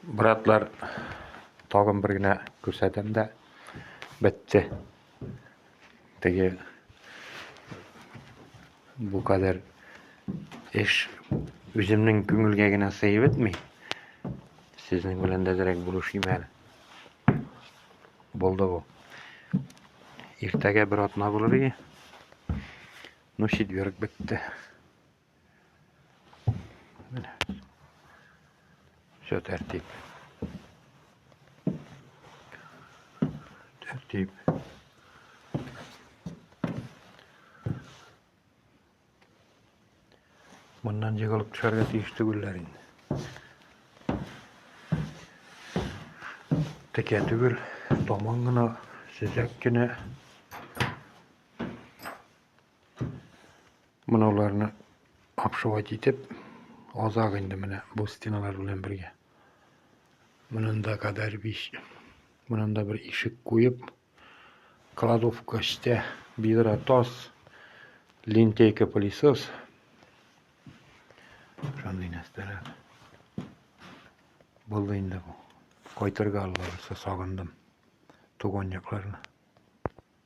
Братлар, тагын бер генә күрсәтәм дә, бетте. Теге бу кадәр эш үземнең күңелгә генә сыеп бетми. Сезнең белән дә әзрәк булышыйм әле. Булды бу. Иртәгә бер атна булыр иде. Ну, четверг бетте. Менә. Все тәртип. Тәртип. Моннан егылып төшәргә тиеш түгелләр инде. Текә түгел, таман гына, сөзәк кенә. Моналарны обшивать итеп, азак инде менә бу стеналар белән бергә. Монында кадәр биш, монында бер ишек куеп, кладовка эчтә, бидра таз, лентейка пылесос. Шундый нәрсәләр. Булды инде бу. Кайтырга Алла бирсә сагындым туган якларны.